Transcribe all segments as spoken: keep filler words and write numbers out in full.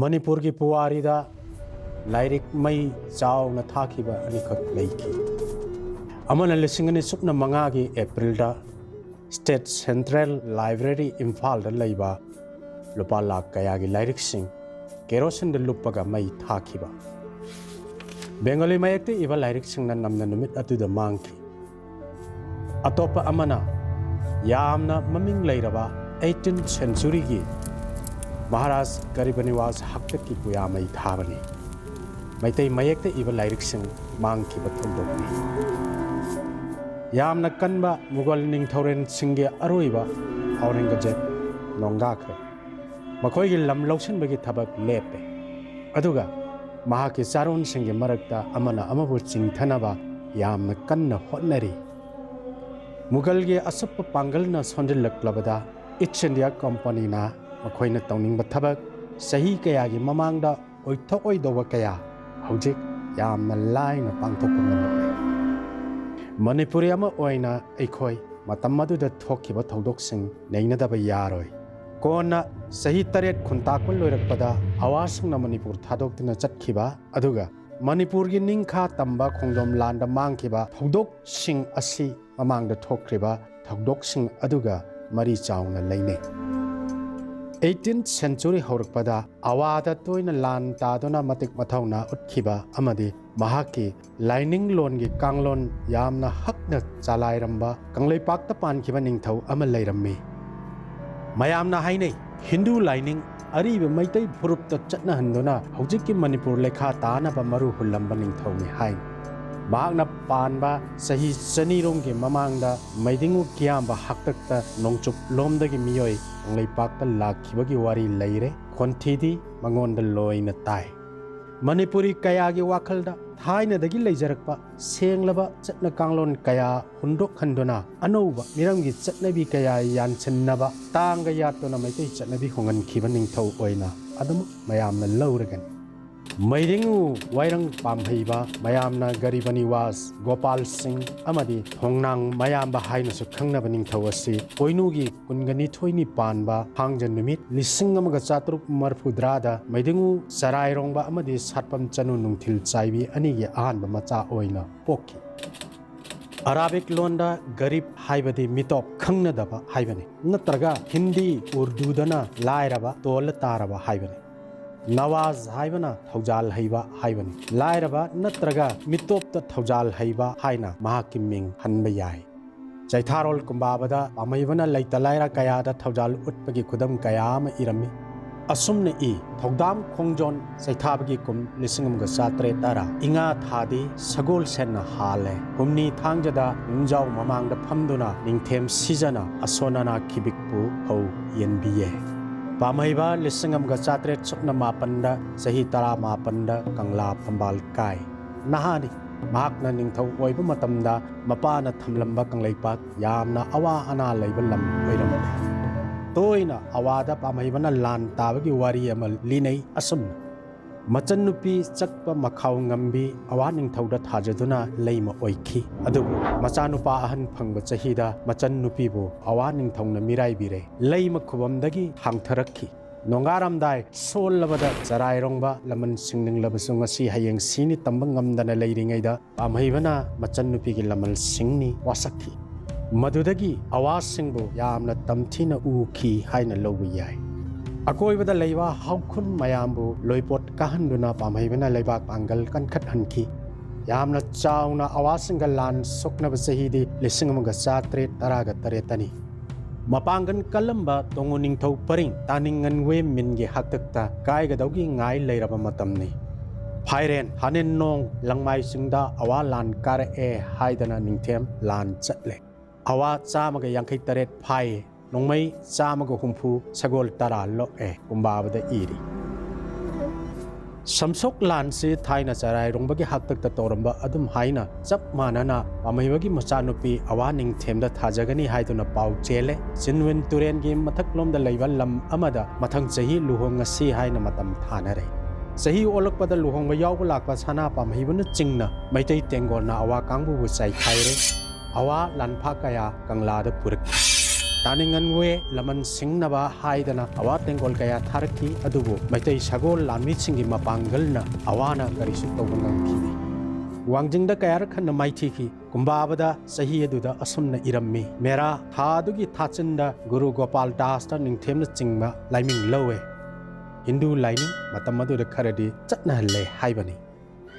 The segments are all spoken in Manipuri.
ꯃꯅꯤꯄꯨꯔꯒꯤ ꯄꯨꯋꯥꯔꯤꯗ ꯂꯥꯏꯔꯤꯛ ꯃꯩ ꯆꯥꯎꯅ ꯊꯥꯈꯤꯕ ꯑꯅꯤꯈꯛ ꯂꯩꯈꯤ꯫ ꯑꯃꯅ ꯂꯤꯁꯤꯡ ꯑꯅꯤ ꯁꯨꯞꯅ ꯃꯉꯥꯒꯤ ꯑꯦꯄ꯭ꯔꯤꯜꯗ State Central Library ꯏꯝꯐꯥꯜꯗ ꯂꯩꯕ ꯂꯨꯄꯥ ꯂꯥꯈ ꯀꯌꯥꯒꯤ ꯂꯥꯏꯔꯤꯛꯁꯤꯡ ꯀꯦꯔꯣꯁꯤꯟꯗ ꯂꯨꯞꯄꯒ ꯃꯩ ꯊꯥꯈꯤꯕ꯫ ꯕꯦꯡꯒꯣꯂꯤ ꯃꯌꯦꯛꯇ ꯏꯕ ꯂꯥꯏꯔꯤꯛꯁꯤꯡꯅ ꯅꯝꯅ ꯅꯨꯃꯤꯠ ꯑꯗꯨꯗ ꯃꯥꯡꯈꯤ꯫ ꯑꯇꯣꯞꯄ ꯑꯃꯅ ꯌꯥꯝꯅ ꯃꯃꯤꯡ ꯂꯩꯔꯕ eighteenth centuryꯒꯤ ꯃꯍꯥꯔꯥꯖ ꯒꯔꯤꯕꯅꯤꯋꯥꯖ ꯍꯥꯛꯇꯛꯀꯤ ꯄꯨꯌꯥ ꯃꯩ ꯊꯥꯕꯅꯤ꯫ ꯃꯩꯇꯩ ꯃꯌꯦꯛꯇ ꯏꯕ ꯂꯥꯏꯔꯤꯛꯁꯤꯡ ꯃꯥꯡꯈꯤꯕ ꯊꯧꯗꯣꯛꯅꯤ꯫ ꯌꯥꯝꯅ ꯀꯟꯕ ꯃꯨꯒꯜ ꯅꯤꯡꯊꯧꯔꯦꯜꯁꯤꯡꯒꯤ ꯑꯔꯣꯏꯕ ꯑꯧꯔꯪꯒꯖꯦꯕ ꯅꯣꯡꯒꯥꯈ꯭ꯔꯦ꯫ ꯃꯈꯣꯏꯒꯤ ꯂꯝ ꯂꯧꯁꯤꯟꯕꯒꯤ ꯊꯕꯛ ꯂꯦꯞꯄꯦ꯫ ꯑꯗꯨꯒ ꯃꯍꯥꯛꯀꯤ ꯆꯥꯔꯣꯟꯁꯤꯡꯒꯤ ꯃꯔꯛꯇ ꯑꯃꯅ ꯑꯃꯕꯨ ꯆꯤꯡꯊꯅꯕ ꯌꯥꯝꯅ ꯀꯟꯅ ꯍꯣꯠꯅꯔꯤ꯫ ꯃꯨꯒꯜꯒꯤ ꯑꯁꯨꯞꯄ ꯄꯥꯡꯒꯜꯅ ꯁꯣꯟꯖꯤꯜꯂꯛꯂꯕꯗ East India Companyꯅ ꯃꯈꯣꯏꯅ ꯇꯧꯅꯤꯡꯕ ꯊꯕꯛ ꯆꯍꯤ ꯀꯌꯥꯒꯤ ꯃꯃꯥꯡꯗ ꯑꯣꯏꯊꯣꯛꯑꯣꯏꯗꯧꯕ ꯀꯌꯥ ꯍꯧꯖꯤꯛ ꯌꯥꯝꯅ ꯂꯥꯏꯅ ꯄꯥꯡꯊꯣꯛꯄ ꯉꯝꯂꯛꯂꯦ꯫ ꯃꯅꯤꯄꯨꯔꯤ ꯑꯃ ꯑꯣꯏꯅ ꯑꯩꯈꯣꯏ ꯃꯇꯝ ꯑꯗꯨꯗ ꯊꯣꯛꯈꯤꯕ ꯊꯧꯗꯣꯛꯁꯤꯡ ꯅꯩꯅꯗꯕ ꯌꯥꯔꯣꯏ꯫ ꯀꯣꯟꯅ ꯆꯍꯤ ꯇꯔꯦꯠ ꯈꯨꯟꯇꯥꯛꯄ ꯂꯣꯏꯔꯛꯄꯗ ꯑꯋꯥꯁꯤꯡꯅ ꯃꯅꯤꯄꯨꯔ ꯊꯥꯗꯣꯛꯇꯨꯅ ꯆꯠꯈꯤꯕ, ꯑꯗꯨꯒ ꯃꯅꯤꯄꯨꯔꯒꯤ ꯅꯤꯡꯈꯥ ꯇꯝꯕ ꯈꯣꯡꯖꯣꯝ ꯂꯥꯟꯗ ꯃꯥꯡꯈꯤꯕ ꯊꯧꯗꯣꯛꯁꯤꯡ ꯑꯁꯤ ꯃꯃꯥꯡꯗ ꯊꯣꯛꯈ꯭ꯔꯤꯕ ꯊꯧꯗꯣꯛꯁꯤꯡ ꯑꯗꯨꯒ ꯃꯔꯤ ꯆꯥꯎꯅ ꯂꯩꯅꯩ꯫ Eighteenth century ꯍꯧꯔꯛꯄꯗ ꯑꯋꯥꯗ ꯇꯣꯏꯅ ꯂꯥꯟ ꯇꯥꯗꯨꯅ ꯃꯇꯤꯛ ꯃꯊꯧꯅꯥ ꯎꯠꯈꯤꯕ ꯑꯃꯗꯤ ꯃꯍꯥꯛꯀꯤ ꯂꯥꯏꯅꯤꯡꯂꯣꯟꯒꯤ ꯀꯥꯡꯂꯣꯟ ꯌꯥꯝꯅ ꯍꯛꯅ ꯆꯂꯥꯏꯔꯝꯕ ꯀꯪꯂꯩꯄꯥꯛꯇ ꯄꯥꯟꯈꯤꯕ ꯅꯤꯡꯊꯧ ꯑꯃ ꯂꯩꯔꯝꯃꯤ꯫ ꯃꯌꯥꯝꯅ ꯍꯥꯏꯅꯩ, ꯍꯤꯟꯗꯨ ꯂꯥꯏꯅꯤꯡ ꯑꯔꯤꯕ ꯃꯩꯇꯩ ꯐꯨꯔꯨꯞꯇ ꯆꯠꯅꯍꯟꯗꯨꯅ ꯍꯧꯖꯤꯛꯀꯤ ꯃꯅꯤꯄꯨꯔ ꯂꯩꯈꯥ ꯇꯥꯅꯕ ꯃꯔꯨ ꯍꯨꯜꯂꯝꯕ ꯅꯤꯡꯊꯧꯅꯤ ꯍꯥꯏ꯫ ꯃꯍꯥꯛꯅ ꯄꯥꯟꯕ ꯆꯍꯤ ꯆꯅꯤꯔꯣꯝꯒꯤ ꯃꯃꯥꯡꯗ ꯃꯩꯗꯤꯡꯉꯨ ꯀꯤꯌꯥꯝꯕ ꯍꯥꯛꯇꯛꯇ ꯅꯣꯡꯆꯨꯞ ꯂꯣꯝꯗꯒꯤ ꯃꯤꯑꯣꯏ ꯀꯪꯂꯩꯄꯥꯛꯇ ꯂꯥꯛꯈꯤꯕꯒꯤ ꯋꯥꯔꯤ ꯂꯩꯔꯦ꯫ ꯈꯣꯟꯊꯤꯗꯤ ꯃꯉꯣꯟꯗ ꯂꯣꯏꯅ ꯇꯥꯏ꯫ ꯃꯅꯤꯄꯨꯔꯤ ꯀꯌꯥꯒꯤ ꯋꯥꯈꯜꯗ ꯊꯥꯏꯅꯗꯒꯤ ꯂꯩꯖꯔꯛꯄ ꯁꯦꯡꯂꯕ ꯆꯠꯅ ꯀꯥꯡꯂꯣꯟ ꯀꯌꯥ ꯍꯨꯟꯗꯣꯛꯍꯟꯗꯨꯅ ꯑꯅꯧꯕ ꯃꯤꯔꯝꯒꯤ ꯆꯠꯅꯕꯤ ꯀꯌꯥ ꯌꯥꯟꯁꯤꯟꯅꯕ ꯇꯥꯡꯒ ꯌꯥꯠꯇꯨꯅ ꯃꯩꯇꯩ ꯆꯠꯅꯕꯤ ꯍꯣꯡꯍꯟꯈꯤꯕ ꯅꯤꯡꯊꯧ ꯑꯣꯏꯅ ꯑꯗꯨꯃꯛ ꯃꯌꯥꯝꯅ ꯂꯧꯔꯒꯅꯤ꯫ ꯃꯩꯗꯤꯡꯉꯨ ꯋꯥꯏꯔꯪ ꯄꯥꯝꯍꯩꯕ, ꯃꯌꯥꯝꯅ ꯒꯔꯤꯕ ꯅꯤꯋꯥꯁ, ꯒꯣꯄꯥꯜ ꯁꯤꯡ ꯑꯃꯗꯤ ꯊꯣꯡꯅꯥꯡ ꯃꯌꯥꯝꯕ ꯍꯥꯏꯅꯁꯨ ꯈꯪꯅꯕ ꯅꯤꯡꯊꯧ ꯑꯁꯤ ꯄꯣꯏꯅꯨꯒꯤ ꯀꯨꯟꯒ ꯅꯤꯊꯣꯏꯅꯤ ꯄꯥꯟꯕ ꯊꯥꯡꯖ ꯅꯨꯃꯤꯠ ꯂꯤꯁꯤꯡ ꯑꯃꯒ ꯆꯥꯇ꯭ꯔꯨꯛ ꯃꯔꯤꯐꯨꯇꯔꯥꯗ ꯃꯩꯗꯤꯡꯉꯨ ꯆꯔꯥꯏꯔꯣꯡꯕ ꯑꯃꯗꯤ ꯁꯥꯠꯄꯝ ꯆꯅꯨ ꯅꯨꯡꯊꯤꯜ ꯆꯥꯏꯕꯤ ꯑꯅꯤꯒꯤ ꯑꯍꯥꯟꯕ ꯃꯆꯥ ꯑꯣꯏꯅ ꯄꯣꯛꯈꯤ꯫ ꯑꯔꯥꯕꯤꯛ ꯂꯣꯟꯗ ꯒꯔꯤꯕ ꯍꯥꯏꯕꯗꯤ ꯃꯤꯇꯣꯞ ꯈꯪꯅꯗꯕ ꯍꯥꯏꯕꯅꯤ, ꯅꯠꯇ꯭ꯔꯒ ꯍꯤꯟꯗꯤ ꯎꯔꯗꯨꯗꯅ ꯂꯥꯏꯔꯕ, ꯇꯣꯜꯂ ꯇꯥꯔꯕ ꯍꯥꯏꯕꯅꯤ꯫ ꯅꯋꯥꯖ ꯍꯥꯏꯕꯅ ꯊꯧꯖꯥꯜ ꯍꯩꯕ ꯍꯥꯏꯕꯅꯤ꯫ ꯂꯥꯏꯔꯕ ꯅꯠꯇ꯭ꯔꯒ ꯃꯤꯇꯣꯞꯇ ꯊꯧꯖꯥꯜ ꯍꯩꯕ ꯍꯥꯏꯅ ꯃꯍꯥꯛꯀꯤ ꯃꯤꯡ ꯍꯟꯕ ꯌꯥꯏ꯫ ꯆꯩꯊꯥꯔꯣꯜ ꯀꯨꯝꯕꯥꯕꯗ ꯄꯥꯝꯍꯩꯕꯅ ꯂꯩꯇ ꯂꯥꯏꯔ ꯀꯌꯥꯗ ꯊꯧꯖꯥꯜ ꯎꯠꯄꯒꯤ ꯈꯨꯗꯝ ꯀꯌꯥ ꯑꯃ ꯏꯔꯝꯃꯤ꯫ ꯑꯁꯨꯝꯅ ꯏ, ꯊꯧꯗꯥꯝ ꯈꯣꯡꯖꯣꯟ ꯆꯩꯊꯥꯕꯒꯤ ꯀꯨꯝ ꯂꯤꯁꯤꯡ ꯑꯃꯒ ꯆꯥꯇ꯭ꯔꯦꯠ ꯇꯔꯥ, ꯏꯉꯥ ꯊꯥꯗꯤ ꯁꯒꯣꯜ ꯁꯦꯟꯅ ꯍꯥꯜꯂꯦ, ꯍꯨꯝꯅꯤ ꯊꯥꯡꯖꯗ ꯌꯨꯝꯖꯥꯎ ꯃꯃꯥꯡꯗ ꯐꯝꯗꯨꯅ ꯅꯤꯡꯊꯦꯝ ꯁꯤꯖꯅ ꯑꯁꯣꯟ ꯑꯅꯥ ꯈꯤꯕꯤꯛꯄꯨ ꯐꯧ ꯌꯦꯟꯕꯤꯌꯦ꯫ ꯄꯥꯝꯍꯩꯕ ꯂꯤꯁꯤꯡ ꯑꯃꯒ ꯆꯥꯇ꯭ꯔꯦꯠ ꯁꯨꯞꯅ ꯃꯥꯄꯟꯗ ꯆꯍꯤ ꯇꯔꯥꯃꯥꯄꯟꯗ ꯀꯪꯂꯥ ꯐꯝꯕꯥꯜ ꯀꯥꯏ꯫ ꯅꯍꯥꯅꯤ꯫ ꯃꯍꯥꯛꯅ ꯅꯤꯡꯊꯧ ꯑꯣꯏꯕ ꯃꯇꯝꯗ ꯃꯄꯥꯅ ꯊꯝꯂꯝꯕ ꯀꯪꯂꯩꯄꯥꯛ ꯌꯥꯝꯅ ꯑꯋꯥ ꯑꯅꯥ ꯂꯩꯕ ꯂꯝ ꯑꯣꯏꯔꯝꯃꯤ꯫ ꯇꯣꯏꯅ ꯑꯋꯥꯗ ꯄꯥꯝꯍꯩꯕꯅ ꯂꯥꯟ ꯇꯥꯕꯒꯤ ꯋꯥꯔꯤ ꯑꯃ ꯂꯤꯅꯩ꯫ ꯑꯁꯨꯝꯅ, ꯃꯆꯟꯅꯨꯄꯤ ꯆꯛꯄ ꯃꯈꯥꯎ ꯉꯝꯕꯤ ꯑꯋꯥ ꯅꯤꯡꯊꯧꯗ ꯊꯥꯖꯗꯨꯅ ꯂꯩꯃ ꯑꯣꯏꯈꯤ꯫ ꯑꯗꯨꯕꯨ ꯃꯆꯥꯅꯨꯄꯥ ꯑꯍꯟ ꯐꯪꯕ ꯆꯍꯤꯗ ꯃꯆꯟꯅꯨꯄꯤꯕꯨ ꯑꯋꯥ ꯅꯤꯡꯊꯧꯅ ꯃꯤꯔꯥꯏꯕꯤꯔꯦ꯫ ꯂꯩꯃ ꯈꯨꯕꯝꯗꯒꯤ ꯊꯥꯡꯊꯔꯛꯈꯤ꯫ ꯅꯣꯡꯒꯥꯔꯝꯗꯥꯏ ꯁꯣꯜꯂꯕꯗ ꯆꯔꯥꯏꯔꯣꯡꯕ ꯂꯃꯟ ꯁꯤꯡꯅꯤꯡꯂꯕꯁꯨ ꯉꯁꯤ ꯍꯌꯦꯡ ꯁꯤꯅꯤ ꯇꯝꯕ ꯉꯝꯗꯅ ꯂꯩꯔꯤꯉꯩꯗ ꯄꯥꯝꯍꯩꯕꯅ ꯃꯆꯟꯅꯨꯄꯤꯒꯤ ꯂꯃꯜꯁꯤꯡꯅꯤ ꯋꯥꯁꯛꯈꯤ꯫ ꯃꯗꯨꯗꯒꯤ ꯑꯋꯥꯁꯤꯡꯕꯨ ꯌꯥꯝꯅ ꯇꯝꯊꯤꯅ ꯎꯈꯤ ꯍꯥꯏꯅ ꯂꯧꯕ ꯌꯥꯏ꯫ ꯑꯀꯣꯏꯕꯗ ꯂꯩꯕ ꯍꯧꯈꯨꯟ ꯃꯌꯥꯝꯕꯨ ꯂꯣꯏꯄꯣꯠ ꯀꯥꯍꯟꯗꯨꯅ ꯄꯥꯝꯍꯩꯕꯅ ꯂꯩꯕꯥꯛ ꯄꯥꯡꯒꯜ ꯀꯟꯈꯠꯍꯟꯈꯤ꯫ ꯌꯥꯝꯅ ꯆꯥꯎꯅ ꯑꯋꯥꯁꯤꯡꯒ ꯂꯥꯟ ꯁꯣꯛꯅꯕ ꯆꯍꯤꯗꯤ ꯂꯤꯁꯤꯡ ꯑꯃꯒ ꯆꯥꯇ꯭ꯔꯦꯠ ꯇꯔꯥꯒ ꯇꯔꯦꯠꯇꯅꯤ꯫ ꯃꯄꯥꯡꯒꯜ ꯀꯜꯂꯝꯕ ꯇꯣꯉꯨ ꯅꯤꯡꯊꯧ ꯄꯔꯤꯡ ꯇꯥꯅꯤꯡꯉꯟꯋꯦ ꯃꯤꯟꯒꯤ ꯍꯥꯛꯇꯛꯇ ꯀꯥꯏꯒꯗꯧꯒꯤ ꯉꯥꯏ ꯂꯩꯔꯕ ꯃꯇꯝꯅꯤ꯫ ꯐꯥꯏꯔꯦꯟ, ꯍꯥꯅꯦꯟꯅꯣꯡ, ꯂꯪꯃꯥꯏꯁꯤꯡꯗ ꯑꯋꯥ ꯂꯥꯟ ꯀꯥꯔꯛꯑꯦ ꯍꯥꯏꯗꯅ ꯅꯤꯡꯊꯦꯝ ꯂꯥꯟ ꯆꯠꯂꯦ꯫ ꯑꯋꯥ ꯆꯥꯝꯃꯒ ꯌꯥꯡꯈꯩ ꯇꯔꯦꯠ ꯐꯥꯏ, ꯅꯣꯡꯃꯩ ꯆꯥꯝꯃꯒ ꯍꯨꯝꯐꯨ, ꯁꯒꯣꯜ ꯇꯔꯥ ꯂꯣꯛꯑꯦ, ꯀꯨꯝꯕꯥꯕꯗ ꯏꯔꯤ꯫ ꯁꯝꯁꯣꯛ ꯂꯥꯟꯁꯤ ꯊꯥꯏꯅ ꯆꯔꯥꯏꯔꯣꯡꯕꯒꯤ ꯍꯥꯛꯇꯛꯇ ꯇꯧꯔꯝꯕ ꯑꯗꯨꯝ ꯍꯥꯏꯅ ꯆꯞ ꯃꯥꯟꯅꯅ ꯄꯥꯝꯍꯩꯕꯒꯤ ꯃꯆꯥꯅꯨꯄꯤ ꯑꯋꯥ ꯅꯤꯡꯊꯦꯝꯗ ꯊꯥꯖꯒꯅꯤ ꯍꯥꯏꯗꯨꯅ ꯄꯥꯎ ꯆꯦꯜꯂꯦ꯫ ꯆꯤꯟꯋꯤꯟ ꯇꯨꯔꯦꯟꯒꯤ ꯃꯊꯛꯂꯣꯝꯗ ꯂꯩꯕ ꯂꯝ ꯑꯃꯗ ꯃꯊꯪ ꯆꯍꯤ ꯂꯨꯍꯣꯡꯉꯁꯤ ꯍꯥꯏꯅ ꯃꯇꯝ ꯊꯥꯅꯔꯦ꯫ ꯆꯍꯤ ꯑꯣꯜꯂꯛꯄꯗ ꯂꯨꯍꯣꯡꯕ ꯌꯥꯎꯕ ꯂꯥꯛꯄ ꯁꯅꯥ ꯄꯥꯝꯍꯩꯕꯅꯆꯤꯡꯅ ꯃꯩꯇꯩ ꯇꯦꯡꯒꯣꯜꯅ ꯑꯋꯥ ꯀꯥꯡꯕꯨꯕꯨ ꯆꯥꯏꯈꯥꯏꯔꯦ꯫ ꯑꯋꯥ ꯂꯥꯟꯐꯥ ꯀꯌꯥ ꯀꯪꯂꯥꯗ ꯄꯨꯔꯛꯈꯤ꯫ ꯇꯥꯅꯤꯡꯉꯟꯋꯦ ꯂꯃꯟ ꯁꯤꯡꯅꯕ ꯍꯥꯏꯗꯅ ꯑꯋꯥ ꯇꯦꯡꯒꯣꯜ ꯀꯌꯥ ꯊꯥꯔꯛꯈꯤ, ꯑꯗꯨꯕꯨ ꯃꯩꯇꯩ ꯁꯒꯣꯜ ꯂꯥꯟꯃꯤꯁꯤꯡꯒꯤ ꯃꯄꯥꯡꯒꯜꯅ ꯑꯋꯥꯅ ꯀꯔꯤꯁꯨ ꯇꯧꯕ ꯉꯝꯈꯤꯗꯦ꯫ ꯋꯥꯡꯖꯤꯡꯗ ꯀꯌꯥꯔꯛ ꯍꯟꯅ ꯃꯥꯏꯊꯤꯈꯤ꯫ ꯀꯨꯝꯕꯥꯕꯗ ꯆꯍꯤ ꯑꯗꯨꯗ ꯑꯁꯨꯝꯅ ꯏꯔꯝꯃꯤ, ꯃꯦꯔꯥ ꯊꯥ ꯑꯗꯨꯒꯤ ꯊꯥꯆꯤꯟꯗ ꯒꯨꯔꯨ ꯒꯣꯄꯥꯜ ꯗꯥꯁꯇ ꯅꯤꯡꯊꯦꯝꯅ ꯆꯤꯡꯕ ꯂꯥꯏꯃꯤꯡ ꯂꯧꯋꯦ꯫ ꯍꯤꯟꯗꯨ ꯂꯥꯏꯅꯤꯡ ꯃꯇꯝ ꯑꯗꯨꯗ ꯈꯔꯗꯤ ꯆꯠꯅꯍꯜꯂꯦ ꯍꯥꯏꯕꯅꯤ꯫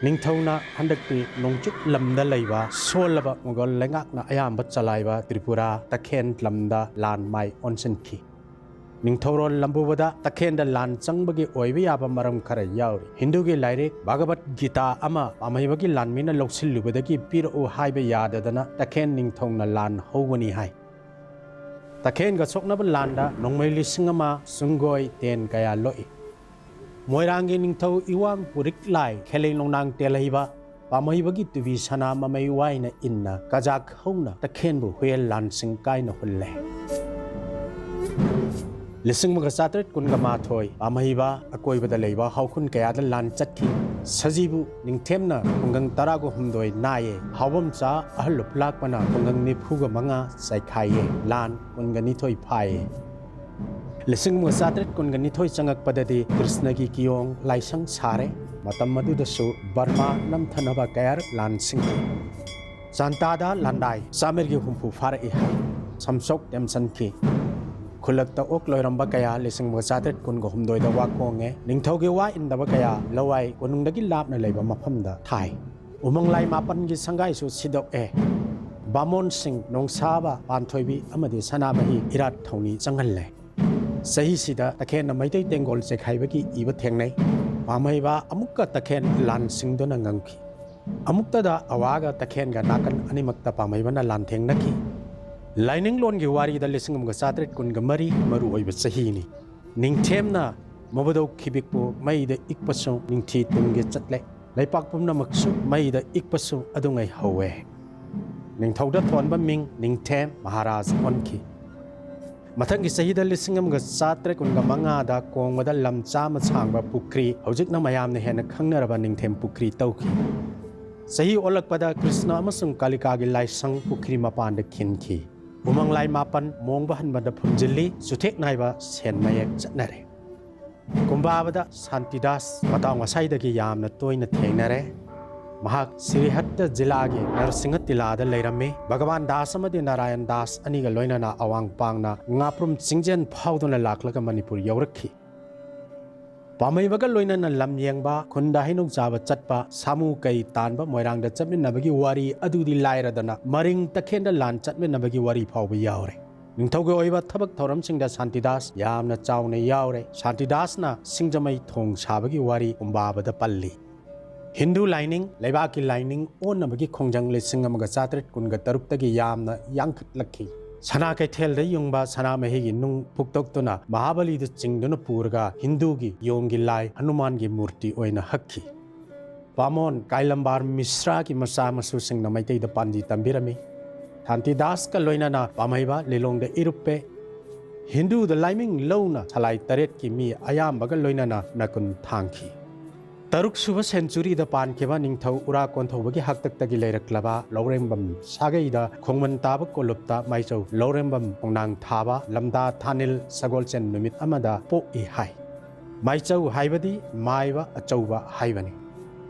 ꯅꯤꯡꯊꯧꯅ ꯍꯟꯗꯛꯇꯤ ꯅꯣꯡꯆꯨꯞ ꯂꯝꯗ ꯂꯩꯕ ꯁꯣꯜꯂꯕ ꯃꯨꯒꯜ ꯂꯩꯉꯥꯛꯅ ꯑꯌꯥꯝꯕ ꯆꯂꯥꯏꯕ ꯇ꯭ꯔꯤꯄꯨꯔꯥ, ꯇꯈꯦꯟ ꯂꯝꯗ ꯂꯥꯟ ꯃꯥꯏ ꯑꯣꯟꯁꯤꯟꯈꯤ꯫ ꯅꯤꯡꯊꯧꯔꯣꯜ ꯂꯝꯕꯨꯕꯗ ꯇꯈꯦꯟꯗ ꯂꯥꯟ ꯆꯪꯕꯒꯤ ꯑꯣꯏꯕ ꯌꯥꯕ ꯃꯔꯝ ꯈꯔ ꯌꯥꯎꯔꯤ꯫ ꯍꯤꯟꯗꯨꯒꯤ ꯂꯥꯏꯔꯤꯛ ꯚꯒꯕꯠ ꯒꯤꯇꯥ ꯑꯃ ꯄꯥꯝꯍꯩꯕꯒꯤ ꯂꯥꯟꯃꯤꯅ ꯂꯧꯁꯤꯜꯂꯨꯕꯗꯒꯤ ꯄꯤꯔꯛꯎ ꯍꯥꯏꯕ ꯌꯥꯗꯗꯅ ꯇꯈꯦꯟ ꯅꯤꯡꯊꯧꯅ ꯂꯥꯟ ꯍꯧꯕꯅꯤ ꯍꯥꯏ꯫ ꯇꯈꯦꯟꯒ ꯁꯣꯛꯅꯕ ꯂꯥꯟꯗ ꯅꯣꯡꯃꯩ ꯂꯤꯁꯤꯡ ꯑꯃ, ꯁꯨꯡꯒꯣꯏ ꯇꯦꯟ ꯀꯌꯥ ꯂꯣꯛꯏ꯫ ꯃꯣꯏꯔꯥꯡꯒꯤ ꯅꯤꯡꯊꯧ ꯏꯋꯥꯡ ꯄꯨꯔꯤꯛꯂꯥꯏ ꯈꯦꯂꯩ ꯅꯣꯡꯅꯥꯡ ꯇꯦꯜꯍꯩꯕ ꯄꯥꯝꯍꯩꯕꯒꯤ ꯇꯨꯕꯤ ꯁꯅꯥ ꯃꯃꯩ ꯋꯥꯏꯅ ꯏꯟꯅ ꯀꯖꯥꯛ ꯍꯧꯅ ꯇꯈꯦꯟꯕꯨ ꯍꯨꯌꯦꯜ ꯂꯥꯟꯁꯤꯡ ꯀꯥꯏꯅ ꯍꯨꯜꯂꯦ꯫ ꯂꯤꯁꯤꯡ ꯑꯃꯒ ꯆꯥꯇ꯭ꯔꯦꯠ ꯀꯨꯟꯒ ꯃꯥꯊꯣꯏ ꯄꯥꯝꯍꯩꯕ ꯑꯀꯣꯏꯕꯗ ꯂꯩꯕ ꯍꯥꯎꯈꯨꯟ ꯀꯌꯥꯗ ꯂꯥꯟ ꯆꯠꯈꯤ꯫ ꯁꯖꯤꯕꯨ ꯅꯤꯡꯊꯦꯝꯅ ꯈꯨꯡꯒꯪ ꯇꯔꯥꯒ ꯍꯨꯝꯗꯣꯏ ꯅꯥꯏꯌꯦ꯫ ꯍꯥꯎꯕꯝꯆꯥ ꯑꯍꯜ ꯂꯨꯞꯂꯥꯛꯄꯅ ꯈꯨꯡꯒꯪ ꯅꯤꯐꯨꯒ ꯃꯉꯥ ꯆꯥꯏꯈꯥꯏꯌꯦ꯫ ꯂꯥꯟ ꯀꯨꯟꯒ ꯅꯤꯊꯣꯏ ꯐꯥꯏꯌꯦ꯫ ꯂꯤꯁꯤꯡ ꯑꯃꯒ ꯆꯥꯇ꯭ꯔꯦꯠ ꯀꯨꯟꯒ ꯅꯤꯊꯣꯏ ꯆꯪꯉꯛꯄꯗꯗꯤ ꯀ꯭ꯔꯤꯁꯅꯒꯤ ꯀꯤꯌꯣꯡ ꯂꯥꯏꯁꯪ ꯁꯥꯔꯦ꯫ ꯃꯇꯝ ꯑꯗꯨꯗꯁꯨ ꯕꯔꯃꯥ ꯅꯝꯊꯅꯕ ꯀꯌꯥꯔꯛ ꯂꯥꯟ ꯁꯤꯡꯈꯤ꯫ ꯆꯥꯟꯇꯥꯗ ꯂꯥꯟꯗꯥꯏ ꯆꯥꯃꯔꯤꯒ ꯍꯨꯝꯐꯨ ꯐꯥꯔꯛꯏ ꯍꯥꯏ꯫ ꯁꯝꯁꯣꯛ ꯇꯦꯝꯁꯟꯈꯤ꯫ ꯈꯨꯜꯂꯛꯇ ꯑꯣꯛ ꯂꯣꯏꯔꯝꯕ ꯀꯌꯥ ꯂꯤꯁꯤꯡ ꯑꯃꯒ ꯆꯥꯇ꯭ꯔꯦꯠ ꯀꯨꯟꯒ ꯍꯨꯝꯗꯣꯏꯗ ꯋꯥ ꯀꯣꯡꯉꯦ꯫ ꯅꯤꯡꯊꯧꯒꯤ ꯋꯥ ꯏꯟꯗꯕ ꯀꯌꯥ ꯂꯋꯥꯏ ꯀꯣꯅꯨꯡꯗꯒꯤ ꯂꯥꯞꯅ ꯂꯩꯕ ꯃꯐꯝꯗ ꯊꯥꯏ꯫ ꯎꯃꯪ ꯂꯥꯏ ꯃꯥꯄꯟꯒꯤ ꯁꯪꯒꯥꯏꯁꯨ ꯁꯤꯗꯣꯛꯑꯦ꯫ ꯕꯥꯃꯣꯟꯁꯤꯡ ꯅꯣꯡꯁꯥꯕ, ꯄꯥꯟꯊꯣꯏꯕꯤ ꯑꯃꯗꯤ ꯁꯅꯥꯃꯍꯤ ꯏꯔꯥꯠ ꯊꯧꯅꯤ ꯆꯪꯍꯜꯂꯦ꯫ ꯆꯍꯤꯁꯤꯗ ꯇꯈꯦꯟꯅ ꯃꯩꯇꯩ ꯇꯦꯡꯒꯣꯜ ꯆꯦꯈꯥꯏꯕꯒꯤ ꯏꯕ ꯊꯦꯡꯅꯩ꯫ ꯄꯥꯝꯍꯩꯕ ꯑꯃꯨꯛꯀ ꯇꯈꯦꯟ ꯂꯥꯟ ꯁꯤꯡꯗꯨꯅ ꯉꯝꯈꯤ꯫ ꯑꯃꯨꯛꯇꯗ ꯑꯋꯥꯒ ꯇꯈꯦꯟꯒ ꯅꯥꯀꯟ ꯑꯅꯤꯃꯛꯇ ꯄꯥꯝꯍꯩꯕꯅ ꯂꯥꯟꯊꯦꯡꯅꯈꯤ꯫ ꯂꯥꯏꯅꯤꯡꯂꯣꯟꯒꯤ ꯋꯥꯔꯤꯗ ꯂꯤꯁꯤꯡ ꯑꯃꯒ ꯆꯥꯇ꯭ꯔꯦꯠ ꯀꯨꯟꯒ ꯃꯔꯤ ꯃꯔꯨꯑꯣꯏꯕ ꯆꯍꯤꯅꯤ꯫ ꯅꯤꯡꯊꯦꯝꯅ ꯃꯕꯨꯗꯧ ꯈꯤꯕꯤꯛꯄꯨ ꯃꯩꯗ ꯏꯛꯄꯁꯨ ꯅꯤꯡꯊꯤ ꯇꯨꯡꯒꯤ ꯆꯠꯂꯦ꯫ ꯂꯩꯄꯥꯛ ꯄꯨꯝꯅꯃꯛꯁꯨ ꯃꯩꯗ ꯏꯛꯄꯁꯨ ꯑꯗꯨꯉꯩ ꯍꯧꯋꯦ꯫ ꯅꯤꯡꯊꯧꯗ ꯊꯣꯟꯕ ꯃꯤꯡ ꯅꯤꯡꯊꯦꯝ ꯃꯍꯥꯔꯥꯖ ꯑꯣꯟꯈꯤ꯫ ꯃꯊꯪꯒꯤ ꯆꯍꯤꯗ ꯂꯤꯁꯤꯡ ꯑꯃꯒ ꯆꯥꯇ꯭ꯔꯦꯠ ꯀꯨꯟꯒ ꯃꯉꯥꯗ ꯀꯣꯡꯕꯗ ꯂꯝ ꯆꯥꯝꯃ ꯁꯥꯡꯕ ꯄꯨꯈ꯭ꯔꯤ, ꯍꯧꯖꯤꯛꯅ ꯃꯌꯥꯝꯅ ꯍꯦꯟꯅ ꯈꯪꯅꯔꯕ ꯅꯤꯡꯊꯦꯝ ꯄꯨꯈ꯭ꯔꯤ ꯇꯧꯈꯤ꯫ ꯆꯍꯤ ꯑꯣꯜꯂꯛꯄꯗ ꯀ꯭ꯔꯤꯁꯅ ꯑꯃꯁꯨꯡ ꯀꯥꯂꯤꯀꯥꯒꯤ ꯂꯥꯏꯁꯪ ꯄꯨꯈ꯭ꯔꯤ ꯃꯄꯥꯟꯗ ꯈꯤꯟꯈꯤ꯫ ꯎꯃꯪ ꯂꯥꯏ ꯃꯥꯄꯟ ꯃꯣꯡꯕ ꯍꯟꯕꯗ ꯐꯨꯝꯖꯤꯜꯂꯤ, ꯆꯨꯊꯦꯛ ꯅꯥꯏꯕ ꯁꯦꯟ ꯃꯌꯦꯛ ꯆꯠꯅꯔꯦ꯫ ꯀꯨꯝꯕꯥꯕꯗ ꯁꯥꯟꯇꯤꯗꯥꯁ ꯃꯇꯥꯎ ꯉꯁꯥꯏꯗꯒꯤ ꯌꯥꯝꯅ ꯇꯣꯏꯅ ꯊꯦꯡꯅꯔꯦ꯫ ꯃꯍꯥꯛ ꯁꯤꯔꯤꯍꯠꯇ ꯖꯤꯂꯥꯒꯤ ꯅꯔꯁꯤꯡꯍ ꯇꯤꯂꯥꯗ ꯂꯩꯔꯝꯃꯤ꯫ ꯚꯒꯋꯥꯟ ꯗꯥꯁ ꯑꯃꯗꯤ ꯅꯥꯔꯥꯌꯟ ꯗꯥꯁ ꯑꯅꯤꯒ ꯂꯣꯏꯅꯅ ꯑꯋꯥꯡ ꯄꯥꯡꯅ ꯉꯥꯄ꯭ꯔꯨꯝ ꯆꯤꯡꯖꯦꯟ ꯐꯥꯎꯗꯨꯅ ꯂꯥꯛꯂꯒ ꯃꯅꯤꯄꯨꯔ ꯌꯧꯔꯛꯈꯤ꯫ ꯄꯥꯝꯍꯩꯕꯒ ꯂꯣꯏꯅꯅ ꯂꯝ ꯌꯦꯡꯕ, ꯈꯨꯟꯗ ꯍꯩꯅꯧ ꯆꯥꯕ ꯆꯠꯄ, ꯁꯥꯃꯨ ꯀꯩ ꯇꯥꯟꯕ, ꯃꯣꯏꯔꯥꯡꯗ ꯆꯠꯃꯤꯟꯅꯕꯒꯤ ꯋꯥꯔꯤ ꯑꯗꯨꯗꯤ ꯂꯥꯏꯔꯗꯅ, ꯃꯔꯤꯡ ꯇꯈꯦꯟꯗ ꯂꯥꯟ ꯆꯠꯃꯤꯟꯅꯕꯒꯤ ꯋꯥꯔꯤ ꯐꯥꯎꯕ ꯌꯥꯎꯔꯦ꯫ ꯅꯤꯡꯊꯧꯒꯤ ꯑꯣꯏꯕ ꯊꯕꯛ ꯊꯧꯔꯝꯁꯤꯡꯗ ꯁꯥꯟꯇꯤꯗꯥꯁ ꯌꯥꯝꯅ ꯆꯥꯎꯅ ꯌꯥꯎꯔꯦ꯫ ꯁꯥꯟꯇꯤꯗꯥꯁꯅ ꯁꯤꯡꯖꯃꯩ ꯊꯣꯡ ꯁꯥꯕꯒꯤ ꯋꯥꯔꯤ ꯀꯨꯝꯕꯥꯕꯗ ꯄꯜꯂꯤ꯫ ꯍꯤꯟꯗꯨ ꯂꯥꯏꯅꯤꯡ, ꯂꯩꯕꯥꯛꯀꯤ ꯂꯥꯏꯅꯤꯡ ꯑꯣꯟꯅꯕꯒꯤ ꯈꯣꯡꯖꯪ ꯂꯤꯁꯤꯡ ꯑꯃꯒ ꯆꯥꯇ꯭ꯔꯦꯠ ꯀꯨꯟꯒ ꯇꯔꯨꯛꯇꯒꯤ ꯌꯥꯝꯅ ꯌꯥꯡꯈꯠꯂꯛꯈꯤ꯫ ꯁꯅꯥ ꯀꯩꯊꯦꯜꯗ ꯌꯨꯡꯕ ꯁꯅꯥꯃꯍꯤꯒꯤ ꯅꯨꯡ ꯐꯨꯛꯇꯣꯛꯇꯨꯅ ꯃꯍꯥꯕꯂꯤꯗ ꯆꯤꯡꯗꯨꯅ ꯄꯨꯔꯒ ꯍꯤꯟꯗꯨꯒꯤ ꯌꯣꯡꯒꯤ ꯂꯥꯏ ꯍꯅꯨꯃꯥꯟꯒꯤ ꯃꯨꯔꯇꯤ ꯑꯣꯏꯅ ꯍꯛꯈꯤ꯫ ꯕꯥꯃꯣꯟ ꯀꯥꯏꯂꯝꯕꯥꯔ ꯃꯤꯁ꯭ꯔꯥꯒꯤ ꯃꯆꯥ ꯃꯁꯨꯁꯤꯡꯅ ꯃꯩꯇꯩꯗ ꯄꯥꯟꯖꯤ ꯇꯝꯕꯤꯔꯝꯃꯤ꯫ ꯁꯥꯟꯇꯤꯗꯥꯁꯀ ꯂꯣꯏꯅꯅ ꯄꯥꯝꯍꯩꯕ ꯂꯤꯂꯣꯡꯗ ꯏꯔꯨꯞꯄꯦ꯫ ꯍꯤꯟꯗꯨꯗ ꯂꯥꯏꯃꯤꯡ ꯂꯧꯅ ꯁꯂꯥꯏ ꯇꯔꯦꯠꯀꯤ ꯃꯤ ꯑꯌꯥꯝꯕꯒ ꯂꯣꯏꯅꯅ ꯅꯀꯨꯟ ꯊꯥꯡꯈꯤ꯫ ꯇꯔꯨꯛ ꯁꯨꯕ ꯁꯦꯟꯆꯨꯔꯤꯗ ꯄꯥꯟꯈꯤꯕ ꯅꯤꯡꯊꯧ ꯎꯔꯥ ꯀꯣꯟꯊꯧꯕꯒꯤ ꯍꯥꯛꯇꯛꯇꯒꯤ ꯂꯩꯔꯛꯂꯕ ꯂꯧꯔꯦꯝꯕꯝ ꯁꯥꯒꯩꯗ ꯈꯣꯡꯃꯟ ꯇꯥꯕ ꯀꯣꯂꯨꯞꯇ ꯃꯥꯏꯆꯧ ꯂꯧꯔꯦꯝꯕꯝ ꯈꯣꯡꯅꯥꯡ ꯊꯥꯕ ꯂꯝꯗꯥ ꯊꯥꯅꯤꯜ ꯁꯒꯣꯜꯁꯦꯟ ꯅꯨꯃꯤꯠ ꯑꯃꯗ ꯄꯣꯛꯏ ꯍꯥꯏ꯫ ꯃꯥꯏꯆꯧ ꯍꯥꯏꯕꯗꯤ ꯃꯥꯏꯕ ꯑꯆꯧꯕ ꯍꯥꯏꯕꯅꯤ꯫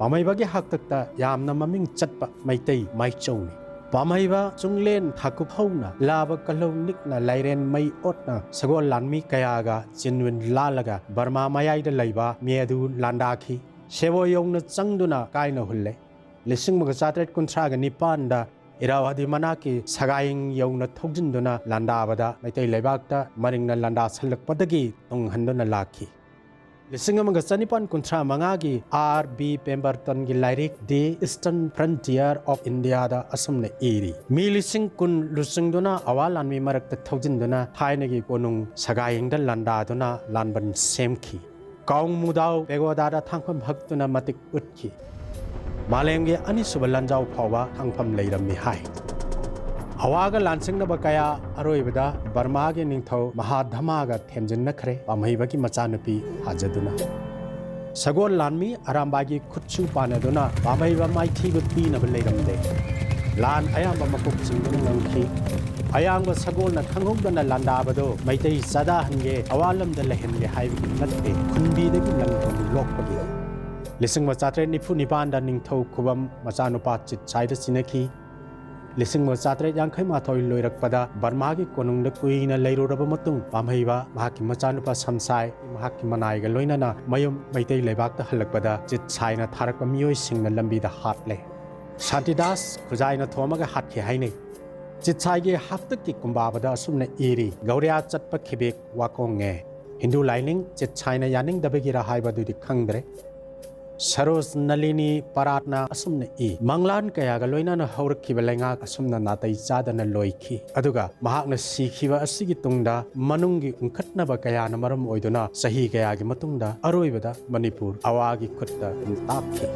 ꯄꯥꯝꯍꯩꯕꯒꯤ ꯍꯥꯛꯇꯛꯇ ꯌꯥꯝꯅ ꯃꯃꯤꯡ ꯆꯠꯄ ꯃꯩꯇꯩ ꯃꯥꯏꯆꯧꯅꯤ꯫ ꯄꯥꯝꯍꯩꯕ ꯆꯨꯡꯂꯦꯟ ꯊꯥꯀꯨꯞ ꯍꯧꯅ ꯂꯥꯕ ꯀꯜꯍꯧ ꯅꯤꯛꯅ ꯂꯥꯏꯔꯦꯟ ꯃꯩ ꯑꯣꯠꯅ ꯁꯒꯣꯜ ꯂꯥꯟꯃꯤ ꯀꯌꯥꯒ ꯆꯤꯟꯋꯤꯟ ꯂꯥꯜꯂꯒ ꯕꯔꯃꯥ ꯃꯌꯥꯏꯗ ꯂꯩꯕ ꯃꯤ ꯑꯗꯨ ꯂꯥꯟꯗꯥꯈꯤ꯫ ꯁꯦꯕꯣ ꯌꯧꯅ ꯆꯪꯗꯨꯅ ꯀꯥꯏꯅ ꯍꯨꯜꯂꯦ꯫ ꯂꯤꯁꯤꯡ ꯑꯃꯒ ꯆꯥꯇ꯭ꯔꯦꯠ ꯀꯨꯟꯊ꯭ꯔꯥꯒ ꯅꯤꯄꯥꯟꯗ ꯏꯔꯥꯋꯥꯗꯤ ꯃꯅꯥꯛꯀꯤ ꯁꯒꯥꯌꯦꯡ ꯌꯧꯅ ꯊꯧꯖꯤꯟꯗꯨꯅ ꯂꯥꯟꯗꯥꯕꯗ ꯃꯩꯇꯩ ꯂꯩꯕꯥꯛꯇ ꯃꯔꯤꯡꯅ ꯂꯥꯟꯗꯥꯁꯜꯂꯛꯄꯗꯒꯤ ꯇꯨꯡꯍꯟꯗꯨꯅ ꯂꯥꯛꯈꯤ꯫ ꯂꯤꯁꯤꯡ ꯑꯃꯒ ꯆꯅꯤꯄꯥꯟ ꯀꯨꯟꯊ꯭ꯔꯥ ꯃꯉꯥꯒꯤ ꯑꯥꯔ ꯕꯤ ꯄꯦꯝꯕꯔꯇꯟꯒꯤ ꯂꯥꯏꯔꯤꯛ The Eastern Frontier of Indiaꯗ ꯑꯁꯨꯝꯅ ꯏꯔꯤ, ꯃꯤ ꯂꯤꯁꯤꯡ ꯀꯨꯟ ꯂꯨꯆꯤꯡꯗꯨꯅ ꯑꯋꯥ ꯂꯥꯟꯃꯤ ꯃꯔꯛꯇ ꯊꯧꯖꯤꯟꯗꯨꯅ ꯊꯥꯏꯅꯒꯤ ꯀꯣꯅꯨꯡ ꯁꯒꯥꯌꯦꯡꯗ ꯂꯥꯟꯗꯥꯗꯨꯅ ꯂꯥꯟꯕꯟ ꯁꯦꯝꯈꯤ꯫ ꯀꯥꯎꯃꯨꯗꯥꯎ ꯄꯦꯒꯣꯗꯥꯗ ꯊꯥꯡꯐꯝ ꯍꯛꯇꯨꯅ ꯃꯇꯤꯛ ꯎꯠꯈꯤ꯫ ꯃꯥꯂꯦꯝꯒꯤ ꯑꯅꯤꯁꯨꯕ ꯂꯥꯟꯖꯥꯎ ꯐꯥꯎꯕ ꯊꯥꯡꯐꯝ ꯂꯩꯔꯝꯃꯤ ꯍꯥꯏ꯫ ꯑꯋꯥꯒ ꯂꯥꯟꯁꯤꯡꯅꯕ ꯀꯌꯥ ꯑꯔꯣꯏꯕꯗ ꯕꯔꯃꯥꯒꯤ ꯅꯤꯡꯊꯧ ꯃꯍꯥꯙꯃꯥꯒ ꯊꯦꯝꯖꯤꯟꯅꯈ꯭ꯔꯦ, ꯄꯥꯝꯍꯩꯕꯒꯤ ꯃꯆꯥꯅꯨꯄꯤ ꯍꯥꯖꯗꯨꯅ꯫ ꯁꯒꯣꯜ ꯂꯥꯟꯃꯤ ꯑꯔꯥꯝꯕꯥꯏꯒꯤ ꯈꯨꯠꯁꯨ ꯄꯥꯟꯅꯗꯨꯅ ꯄꯥꯝꯍꯩꯕ ꯃꯥꯏꯊꯤꯕ ꯄꯤꯅꯕ ꯂꯩꯔꯝꯗꯦ꯫ ꯂꯥꯟ ꯑꯌꯥꯝꯕ ꯃꯀꯣꯛ ꯆꯤꯡꯗꯨꯅ ꯉꯝꯈꯤ꯫ ꯑꯌꯥꯡꯕ ꯁꯒꯣꯜꯅ ꯈꯪꯍꯧꯗꯅ ꯂꯥꯟꯗꯥꯕꯗꯣ ꯃꯩꯇꯩ ꯆꯥꯗꯥ ꯍꯟꯒꯦ, ꯑꯋꯥ ꯂꯝꯗ ꯂꯩꯍꯟꯒꯦ ꯍꯥꯏꯕꯒꯤ ꯅꯠꯇꯦ, ꯈꯨꯟꯕꯤꯗꯒꯤ ꯂꯪ ꯂꯣꯛꯄꯒꯤ꯫ ꯂꯤꯁꯤꯡ ꯑꯃ ꯆꯥꯇ꯭ꯔꯦꯠ ꯅꯤꯐꯨ ꯅꯤꯄꯥꯟꯗ ꯅꯤꯡꯊꯧ ꯈꯨꯕꯝ ꯃꯆꯥꯅꯨꯄꯥ ꯆꯤꯠꯁꯥꯏꯗ ꯁꯤꯟꯅꯈꯤ꯫ ꯂꯤꯁꯤꯡ ꯑꯃ ꯆꯥꯇ꯭ꯔꯦꯠ ꯌꯥꯡꯈꯩ ꯃꯥꯊꯣꯏ ꯂꯣꯏꯔꯛꯄꯗ ꯕꯔꯃꯥꯒꯤ ꯀꯣꯅꯨꯡꯗ ꯀꯨꯏꯅ ꯂꯩꯔꯨꯔꯕ ꯃꯇꯨꯡ ꯄꯥꯝꯍꯩꯕ ꯃꯍꯥꯛꯀꯤ ꯃꯆꯥꯅꯨꯄꯥ ꯁꯝꯁꯥꯏ ꯃꯍꯥꯛꯀꯤ ꯃꯅꯥꯏꯒ ꯂꯣꯏꯅꯅ ꯃꯌꯨꯝ ꯃꯩꯇꯩ ꯂꯩꯕꯥꯛꯇ ꯍꯜꯂꯛꯄꯗ ꯆꯤꯠꯁꯥꯏꯅ ꯊꯥꯔꯛꯄ ꯃꯤꯑꯣꯏꯁꯤꯡꯅ ꯂꯝꯕꯤꯗ ꯍꯥꯠꯂꯦ꯫ ꯁꯥꯟꯇꯤꯗꯥꯁ ꯈꯨꯖꯥꯏꯅ ꯊꯣꯝꯃꯒ ꯍꯥꯠꯈꯤ ꯍꯥꯏꯅꯩ꯫ ꯆꯤꯠꯁꯥꯏꯒꯤ ꯍꯥꯛꯇꯛꯀꯤ ꯀꯨꯝꯕꯥꯕꯗ ꯑꯁꯨꯝꯅ ꯏꯔꯤ, "ꯒꯧꯔꯤꯌꯥ ꯆꯠꯄ ꯈꯤꯕꯦꯛ ꯋꯥꯀꯣꯡꯉꯦ"꯫ ꯍꯤꯟꯗꯨ ꯂꯥꯏꯅꯤꯡ ꯆꯤꯠꯁꯥꯏꯅ ꯌꯥꯅꯤꯡꯗꯕꯒꯤꯔ ꯍꯥꯏꯕꯗꯨꯗꯤ ꯈꯪꯗ꯭ꯔꯦ꯫ ꯁꯔꯣꯖ ꯅꯂꯤꯅꯤ ꯄꯔꯥꯠꯅ ꯑꯁꯨꯝꯅ ꯏ, "ꯃꯪꯂꯥꯟ ꯀꯌꯥꯒ ꯂꯣꯏꯅꯅ ꯍꯧꯔꯛꯈꯤꯕ ꯂꯩꯉꯥꯛ ꯑꯁꯨꯝꯅ ꯅꯥꯇꯩ ꯆꯥꯗꯅ ꯂꯣꯏꯈꯤ꯫ ꯑꯗꯨꯒ ꯃꯍꯥꯛꯅ ꯁꯤꯈꯤꯕ ꯑꯁꯤꯒꯤ ꯇꯨꯡꯗ ꯃꯅꯨꯡꯒꯤ ꯎꯪꯈꯠꯅꯕ ꯀꯌꯥꯅ ꯃꯔꯝ ꯑꯣꯏꯗꯨꯅ ꯆꯍꯤ ꯀꯌꯥꯒꯤ ꯃꯇꯨꯡꯗ ꯑꯔꯣꯏꯕꯗ ꯃꯅꯤꯄꯨꯔ ꯑꯋꯥꯒꯤ ꯈꯨꯠꯇ ꯇꯥꯛꯈꯤ"꯫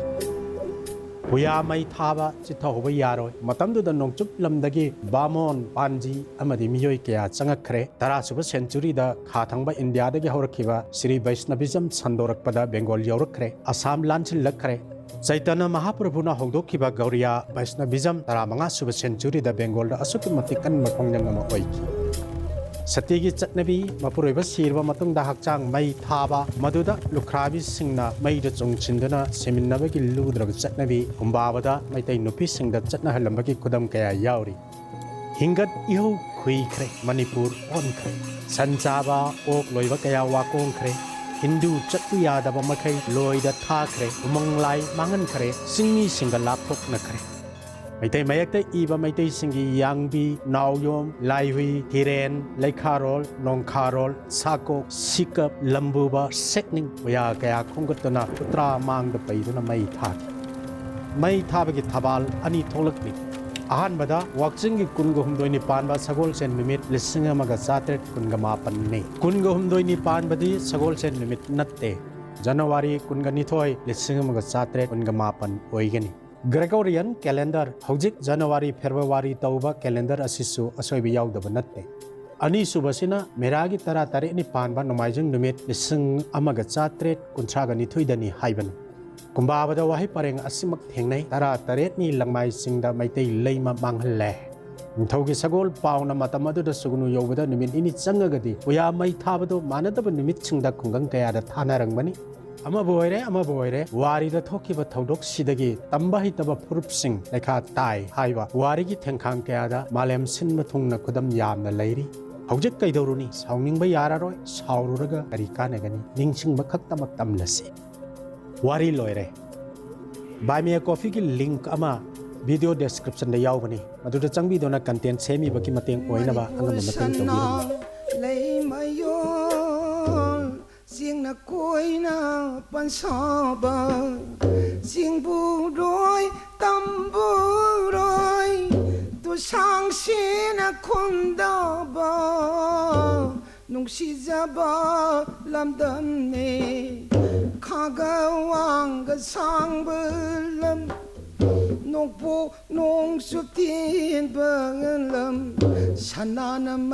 ꯄꯨꯌꯥ ꯃꯩ ꯊꯥꯕ ꯆꯤꯠꯊꯍꯧꯕ ꯌꯥꯔꯣꯏ꯫ ꯃꯇꯝꯗꯨꯗ ꯅꯣꯡꯆꯨꯞ ꯂꯝꯗꯒꯤ ꯕꯥꯃꯣꯟ, ꯄꯥꯟꯖꯤ ꯑꯃꯗꯤ ꯃꯤꯑꯣꯏ ꯀꯌꯥ ꯆꯪꯉꯛꯈ꯭ꯔꯦ꯫ ꯇꯔꯥꯁꯨꯕ ꯁꯦꯟꯆꯨꯔꯤꯗ ꯈꯥ ꯊꯪꯕ ꯏꯟꯗꯤꯌꯥꯗꯒꯤ ꯍꯧꯔꯛꯈꯤꯕ ꯁ꯭ꯔꯤ ꯕꯩꯁꯅꯕꯤꯖꯝ ꯁꯟꯗꯣꯔꯛꯄꯗ ꯕꯦꯡꯒꯣꯜ ꯌꯧꯔꯛꯈ꯭ꯔꯦ꯫ ꯑꯁꯥꯝ ꯂꯥꯟꯁꯤꯜꯂꯛꯈ꯭ꯔꯦ꯫ ꯆꯩꯇꯟꯌ ꯃꯍꯥꯄ꯭ꯔꯚꯨꯅ ꯍꯧꯗꯣꯛꯈꯤꯕ ꯒꯧꯔꯤꯌꯥ ꯕꯩꯁꯅꯕꯤꯖꯝ ꯇꯔꯥꯃꯉꯥ ꯁꯨꯕ ꯁꯦꯟꯆꯨꯔꯤꯗ ꯕꯦꯡꯒꯣꯜꯗ ꯑꯁꯨꯛꯀꯤ ꯃꯇꯤꯛ ꯀꯟꯕ ꯈꯣꯡꯖꯪ ꯑꯃ ꯑꯣꯏꯈꯤ꯫ ꯁꯇꯤꯒꯤ ꯆꯠꯅꯕꯤ, ꯃꯄꯨꯔꯣꯏꯕ ꯁꯤꯔꯕ ꯃꯇꯨꯡꯗ ꯍꯛꯆꯥꯡ ꯃꯩ ꯊꯥꯕ, ꯃꯗꯨꯗ ꯂꯨꯈ꯭ꯔꯥꯕꯤꯁꯤꯡꯅ ꯃꯩꯗ ꯆꯣꯡꯁꯤꯟꯗꯨꯅ ꯁꯤꯃꯤꯟꯅꯕꯒꯤ ꯂꯨꯗ꯭ꯔꯕ ꯆꯠꯅꯕꯤ ꯀꯨꯝꯕꯥꯕꯗ ꯃꯩꯇꯩ ꯅꯨꯄꯤꯁꯤꯡꯗ ꯆꯠꯅꯍꯜꯂꯝꯕꯒꯤ ꯈꯨꯗꯝ ꯀꯌꯥ ꯌꯥꯎꯔꯤ꯫ ꯍꯤꯡꯒꯠ ꯏꯍꯧ ꯈꯨꯏꯈ꯭ꯔꯦ, ꯃꯅꯤꯄꯨꯔ ꯑꯣꯟꯈ꯭ꯔꯦ꯫ ꯁꯟ ꯆꯥꯕ, ꯑꯣꯛ ꯂꯣꯏꯕ ꯀꯌꯥ ꯋꯥꯀꯣꯡꯈ꯭ꯔꯦ꯫ ꯍꯤꯟꯗꯨ ꯆꯠꯄ ꯌꯥꯗꯕ ꯃꯈꯩ ꯂꯣꯏꯗ ꯊꯥꯈ꯭ꯔꯦ꯫ ꯎꯃꯪ ꯂꯥꯏ ꯃꯥꯡꯍꯟꯈ꯭ꯔꯦ꯫ ꯆꯤꯡꯃꯤꯁꯤꯡꯒ ꯂꯥꯞꯊꯣꯛꯅꯈ꯭ꯔꯦ꯫ ꯃꯩꯇꯩ ꯃꯌꯦꯛꯇ ꯏꯕ ꯃꯩꯇꯩꯁꯤꯡꯒꯤ ꯌꯥꯡꯕꯤ, ꯅꯥꯎꯌꯣꯝ, ꯂꯥꯏꯍꯨꯏ, ꯍꯤꯔꯦꯟ, ꯂꯩꯈꯥꯔꯣꯜ, ꯅꯣꯡꯈꯥꯔꯣꯜ, ꯁꯥꯀꯣꯛ, ꯁꯤꯀꯞ, ꯂꯝꯕꯨꯕ, ꯁꯦꯛꯅꯤꯡ, ꯄꯨꯌꯥ ꯀꯌꯥ ꯈꯣꯝꯒꯠꯇꯨꯅ ꯎꯇ꯭ꯔꯥ ꯃꯥꯡꯗ ꯄꯩꯗꯨꯅ ꯃꯩ ꯊꯥꯈꯤ꯫ ꯃꯩ ꯊꯥꯕꯒꯤ ꯊꯕꯥꯜ ꯑꯅꯤ ꯊꯣꯛꯂꯛꯂꯤ꯫ ꯑꯍꯥꯟꯕꯗ ꯋꯥꯛꯆꯤꯡꯒꯤ ꯀꯨꯟꯒ ꯍꯨꯝꯗꯣꯏꯅꯤ ꯄꯥꯟꯕ ꯁꯒꯣꯜꯁꯦꯟ ꯅꯨꯃꯤꯠ ꯂꯤꯁꯤꯡ ꯑꯃꯒ ꯆꯥꯇ꯭ꯔꯦꯠ ꯀꯨꯟꯒ ꯃꯥꯄꯟꯅꯤ꯫ ꯀꯨꯟꯒ ꯍꯨꯝꯗꯣꯏꯅꯤ ꯄꯥꯟꯕꯗꯤ ꯁꯒꯣꯜꯁꯦꯟ ꯅꯨꯃꯤꯠ ꯅꯠꯇꯦ꯫ ꯖꯅꯋꯥꯔꯤ ꯀꯨꯟꯒ ꯅꯤꯊꯣꯏ, ꯂꯤꯁꯤꯡ ꯑꯃꯒ ꯆꯥꯇ꯭ꯔꯦꯠ ꯀꯨꯟꯒ ꯃꯥꯄꯟ ꯑꯣꯏꯒꯅꯤ꯫ Gregorian calendar, ꯍꯧꯖꯤꯛ January, February ꯇꯧꯕ calendar ꯑꯁꯤꯁꯨ ꯑꯁꯣꯏꯕ ꯌꯥꯎꯗꯕ ꯅꯠꯇꯦ꯫ ꯑꯅꯤꯁꯨꯕꯁꯤꯅ ꯃꯦꯔꯥꯒꯤ ꯇꯔꯥ ꯇꯔꯦꯠꯅꯤ ꯄꯥꯟꯕ ꯅꯣꯡꯃꯥꯏꯖꯤꯡ ꯅꯨꯃꯤꯠ ꯂꯤꯁꯤꯡ ꯑꯃꯒ ꯆꯥꯇ꯭ꯔꯦꯠ ꯀꯨꯟꯊ꯭ꯔꯥꯒ ꯅꯤꯊꯣꯏꯗꯅꯤ ꯍꯥꯏꯕꯅꯤ꯫ ꯀꯨꯝꯕꯥꯕꯗ ꯋꯥꯍꯩ ꯄꯔꯦꯡ ꯑꯁꯤꯃꯛ ꯊꯦꯡꯅꯩ, "ꯇꯔꯥ ꯇꯔꯦꯠꯅꯤ ꯂꯪꯃꯥꯏ ꯆꯤꯡꯗ ꯃꯩꯇꯩ ꯂꯩꯃ ꯃꯥꯡꯍꯜꯂꯦ"꯫ ꯅꯤꯡꯊꯧꯒꯤ ꯁꯒꯣꯜ ꯄꯥꯎꯅ ꯃꯇꯝ ꯑꯗꯨꯗ ꯁꯨꯒꯅꯨ ꯌꯧꯕꯗ ꯅꯨꯃꯤꯠ ꯅꯤꯅꯤ ꯆꯪꯉꯒꯗꯤ ꯄꯨꯌꯥ ꯃꯩ ꯊꯥꯕꯗꯨ ꯃꯥꯟꯅꯗꯕ ꯅꯨꯃꯤꯠꯁꯤꯡꯗ ꯈꯨꯡꯒꯪ ꯀꯌꯥꯗ ꯊꯥꯅꯔꯝꯒꯅꯤ꯫ ꯑꯃꯕꯨ ꯑꯣꯏꯔꯦ, ꯑꯃꯕꯨ ꯑꯣꯏꯔꯦ, ꯋꯥꯔꯤꯗ ꯊꯣꯛꯈꯤꯕ ꯊꯧꯗꯣꯛꯁꯤꯗꯒꯤ ꯇꯝꯕ ꯍꯩꯇꯕ ꯐꯨꯔꯨꯞꯁꯤꯡ ꯂꯩꯈꯥ ꯇꯥꯏ ꯍꯥꯏꯕ ꯋꯥꯔꯤꯒꯤ ꯊꯦꯡꯈꯥꯡ ꯀꯌꯥꯗ ꯃꯥꯂꯦꯝ ꯁꯤꯟꯕ ꯊꯨꯡꯅ ꯈꯨꯗꯝ ꯌꯥꯝꯅ ꯂꯩꯔꯤ꯫ ꯍꯧꯖꯤꯛ ꯀꯩꯗꯧꯔꯨꯅꯤ? ꯁꯥꯎꯅꯤꯡꯕ ꯌꯥꯔꯔꯣꯏ, ꯁꯥꯎꯔꯨꯔꯒ ꯀꯔꯤ ꯀꯥꯟꯅꯒꯅꯤ? ꯅꯤꯡꯁꯤꯡꯕ ꯈꯛꯇꯃꯛ ꯇꯝꯂꯁꯤ꯫ ꯋꯥꯔꯤ ꯂꯣꯏꯔꯦ꯫ Buy Me a Coffeeꯒꯤ link ꯑꯃ video descriptionꯗ ꯌꯥꯎꯕꯅꯤ, ꯃꯗꯨꯗ ꯆꯪꯕꯤꯗꯨꯅ content ꯁꯦꯝꯃꯤꯕꯒꯤ ꯃꯇꯦꯡ ꯑꯣꯏꯅꯕ ꯑꯉꯝꯕ ꯃꯇꯦꯡ ꯇꯧꯕꯤꯔꯝꯃꯨ꯫ ꯂꯩꯃꯌꯣꯜ ꯆꯤꯡꯅ ꯀꯣꯏꯅ ꯄꯟꯁꯥꯕ, ꯆꯤꯡꯕꯨꯔꯣꯏ ꯇꯝꯕꯨꯔꯣꯏ ꯇꯨꯁꯥꯡꯁꯤꯅ ꯈꯨꯟꯗꯥꯕ, ꯅꯨꯡꯁꯤꯖꯕ ꯂꯝꯗꯝꯅꯦ꯫ ꯈꯥꯒ ꯋꯥꯡꯒ ꯁꯥꯡꯕ ꯂꯝ, ꯅꯣꯡꯄꯣꯛ ꯅꯣꯡꯆꯨꯞ ꯇꯦꯟꯕ ꯂꯝ, ꯁꯅꯥꯅ